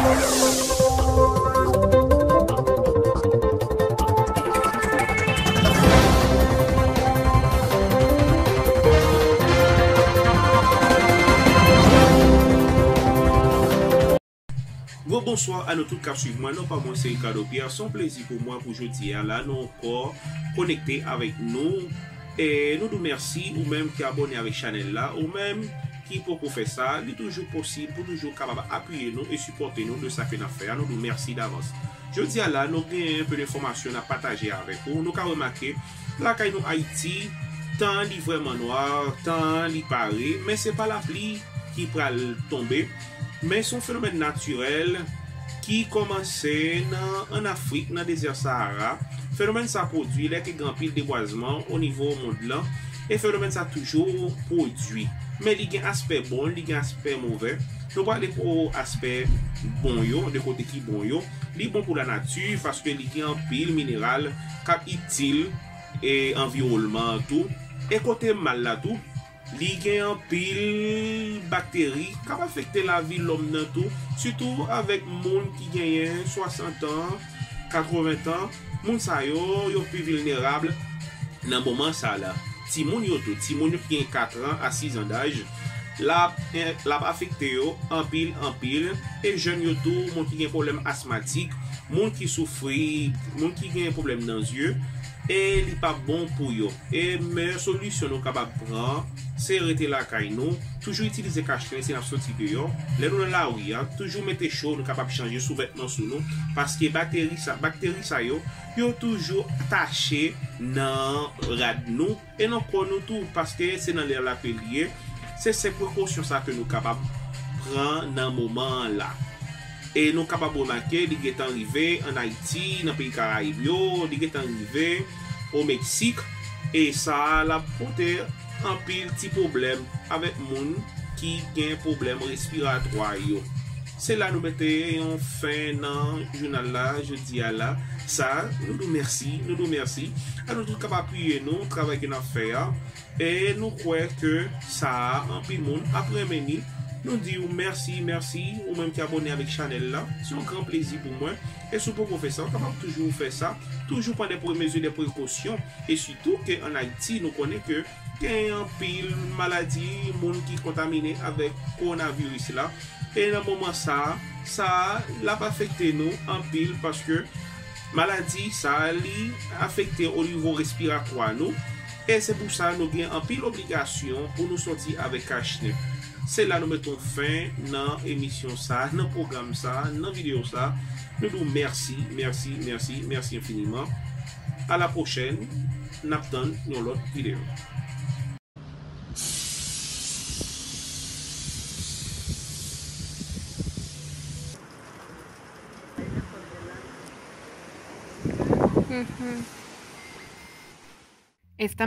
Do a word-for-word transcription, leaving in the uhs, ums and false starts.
Gwo bonswa a nou tout k ap swiv mwen. Non pa mwen se Ricardo Pierre. Se yon plezi pou mwen pou jodi a la nou ankò konekte avèk nou. E nou di w mèsi ou menm ki abòne avèk chanèl la, ou menm ki poko fè sa, li toujou posib pou toujou kapab apiye nou e sipòte nou de sa ke n ap fè a. Nou di w mèsi davans. Jodi a la, nou gen enpe de enfòmasyon n ap pataje avèk ou. Nou ka remake, lakay nou Ayiti, tan an li vrèman nwa, tan an li pare, men se pa lapli ki pral tonbe, men se yon fenomèn natirèl ki kòmanse nan, ann Afrik, nan dezè Sahara. Fenomèn sa pwodui lè ke gen anpil debwazman o nivo mond lan, e fenomèn sa toujou pwodui. Men li gen aspè bon, li gen aspè movè. Nou prale pou aspè bon yo, de kote ki bon yo. Li bon pou lanati, paske li gen anpil mineral k ap itil e anviwònman an tou. E kote mal la tou, li gen anpil bakteri k ap afekte lavi lòm nan tou, sitou avèk moun ki genyen swasant an, katreven tan. Moun sa yo, yo pi vilnerab nan moman sa la. Timoun yo tou, timoun yo ki gen kat an a sis an daj, l ap, l ap afekte yo anpil, anpil, e jèn yo tou, moun ki gen pwoblèm asmatik, moun ki soufri, moun ki gen pwoblèm nan zye, e li p ap bon pou yo. E meyè solisyon nou kapab pran, se rete lakay nou, toujou itilize kachnen si n ap soti deyò. Lè nou nan lari a, toujou mete cho, nou kapab chanje souvètman sou nou, paske bakteri sa, bakteri sa yo, yo toujou tache nan rad nou e nan kò nou tou, paske se nan lè la ke li ye. Se senp prekosyon sa ke nou kapab pran nan moman an la. E nou kapab remake, li gentan rive ann Ayiti, nan peyi Karayib yo, li gentan rive o Meksik, e sa l ap pote anpil ti pwoblèm avèk moun ki gen pwoblèm respiratwa yo. Se la nou mete yon fen nan jounal la, jodi a la. Sa, nou di w mèsi, nou di w mèsi. A nou tout k ap apiye nou, travay ke n ap fè a. E nou kwè ke sa a, anpil moun ap renmen li. Nou di w mèsi, mèsi, ou menm ki abòne avèk chanèl la. Se yon gran plezi pou mwen. E si w poko fè sa, w kapab toujou fè sa. Toujou pran de pre-, mezi de prekosyon. E sitou ke ann Ayiti, nou konnen ke gen anpil maladi, moun ki kontamine avèk kowonaviris la. E nan moman sa a, sa a, l ap afekte nou anpil, paske maladi sa a, li afekte o nivo respiratwa nou. E se pou sa nou gen anpil obligasyon pou nou sòti avèk kachnen. Se la nou mete yon fen nan emisyon sa a, nan pwogram sa a, nan videyo sa a. Nou di w mèsi, mèsi, mèsi, mèsi enfiniman. A la pwochèn, n ap tann yon lòt videyo. Esta